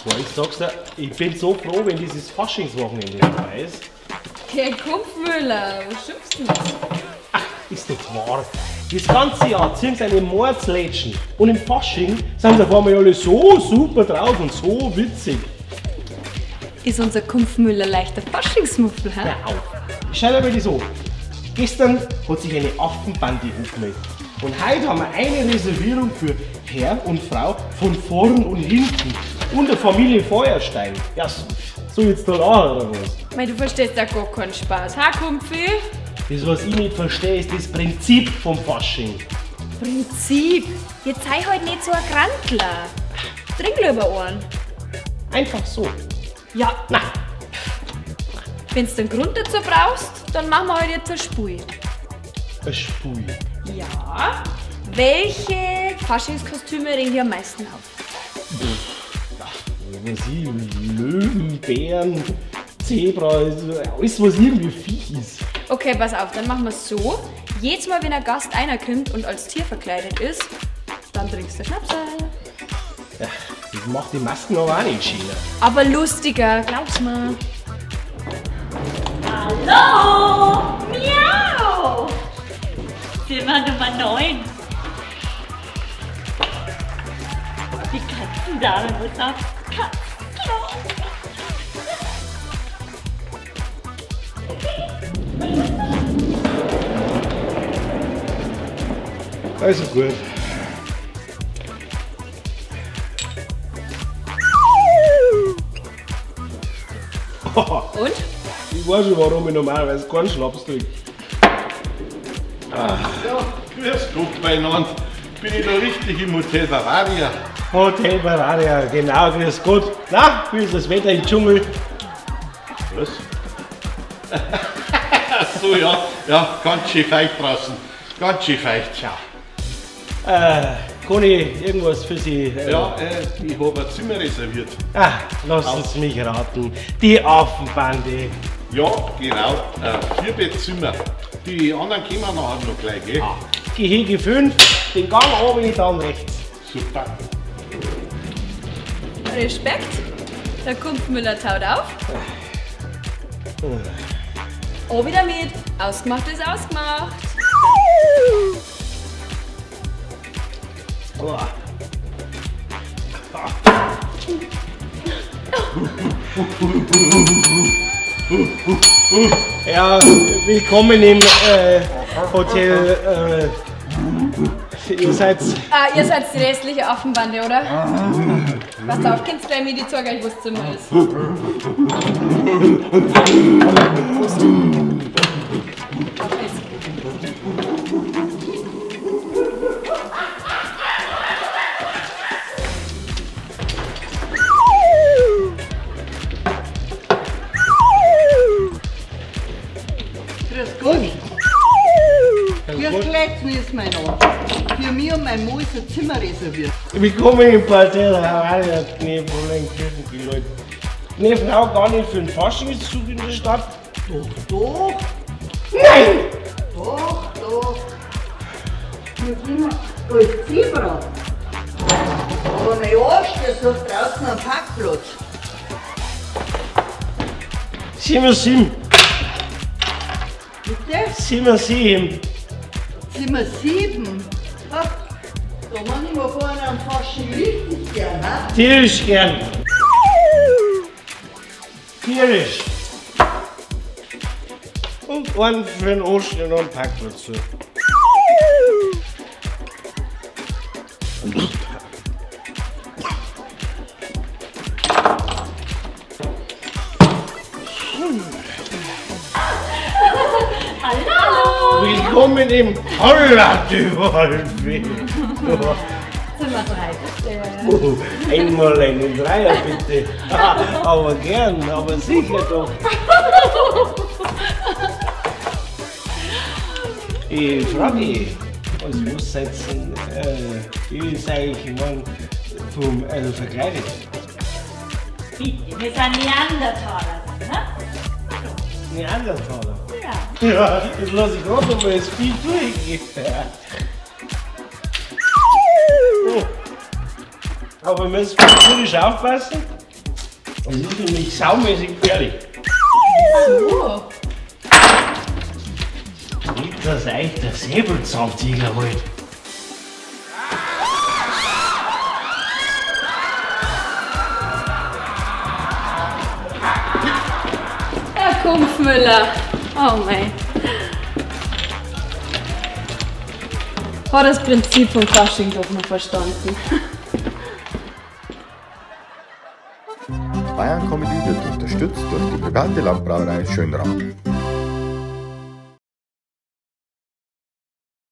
Boah, ich sag's dir, ich bin so froh, wenn dieses Faschingswochenende vorbei ist. Herr Kumpfmüller, was schimpfst du denn? Ach, ist doch wahr. Das ganze Jahr ziehen sie eine Mordslätschen. Und im Fasching sind sie auf einmal alle so super drauf und so witzig. Ist unser Kumpfmüller leichter Faschingsmuffel, hä? Hör auf. Schau dir mal das an. Gestern hat sich eine Affenbande angemeldet. Und heute haben wir eine Reservierung für Herr und Frau von vorn und hinten. Und der Familie Feuerstein. Ja, so jetzt da lachen oder was? Mei, du verstehst ja gar keinen Spaß, ha, Kumpfi? Das, was ich nicht verstehe, ist das Prinzip vom Fasching. Prinzip? Jetzt sei halt nicht so ein Grantler. Trink lieber einen. Einfach so. Ja. Na. Wenn du einen Grund dazu brauchst, dann machen wir halt jetzt ein Spiel. Ein Spiel? Ja. Welche Faschingskostüme regen dir am meisten auf? Ja, was ich, Löwen, Bären, Zebra, alles was irgendwie Viech ist. Okay, pass auf, dann machen wir es so. Jedes Mal, wenn ein Gast einer kommt und als Tier verkleidet ist, dann trinkst du Schnaps. Ja, das macht die Masken aber auch nicht schöner. Aber lustiger, glaub's mir. Hallo! Miau! Zimmer Nummer 9. Die Katzendame muss auf Katzenklo. Also gut. Und? Ich weiß schon, warum ich normalerweise keinen Schnaps trinke. Ja, grüß Gott beieinander. Bin ich da richtig im Hotel Bavaria? Hotel Bavaria, genau, grüß Gott. Na, wie ist das Wetter im Dschungel? Was? Ach so, ja, ja, ganz schön feucht draußen. Ganz schön feucht. Ja. Kann ich irgendwas für Sie? Ja, ich habe ein Zimmer reserviert. Ah, lassen Sie mich raten. Die Affenbande. Ja, genau. 4 Bettzimmer. Die anderen kommen nachher noch gleich, gell? Ah, Gehege 5, den Gang oben, dann rechts. Super. Respekt. Der Kumpfmüller taut auf. Oh, wieder mit. Ausgemacht ist ausgemacht. Oh. Ja, willkommen im Hotel. Ihr seid. Ah, ihr seid die restliche Affenbande, oder? Passt auf, könnt gleich mit, ich zeig euch, wo das Zimmer ist. Prost. Auf geht's. Grüß Gott. Grüß Gott, ist mein Name. Für mich und mein Mann ist ein Zimmer reserviert. Willkommen im Hotel Bavaria, Ne, Frau, gar nicht für den Faschingszug in der Stadt. Doch, doch. Nein! Doch, doch. Wir sind als Zebra. Aber mein Arsch, der sucht draußen einen Parkplatz. Zimmer 7. Bitte? Zimmer 7. Zimmer 7? Ach, da machen wir vorne am Fasching richtig gern, ne? Tierisch gern. Tierisch. Und einen für den Osten und einen Parkplatz. Hallo! Willkommen im Holla, die Waldfee. Zimmer 3, bitte. Oh, einmal einen Dreier, bitte. Aber gern, aber sicher doch. Ich frage mich, was seid ihr, wie ist eigentlich Mann vom, also verkleidet? Bitte, wir sind Neandertaler, ne? Neandertaler? Ja. Ja, das lasse ich gerade noch mal das Vieh durchgehen. Oh. Aber wir müssen tierisch aufpassen. Das ist nämlich saumäßig gefährlich. Oh. Nicht, dass euch der Säbelzahntiger holt. Herr Kumpfmüller. Oh mei. Hat das Prinzip vom Fasching doch noch verstanden. Bayern Comedy wird unterstützt durch die private Landbrauerei Schönrath.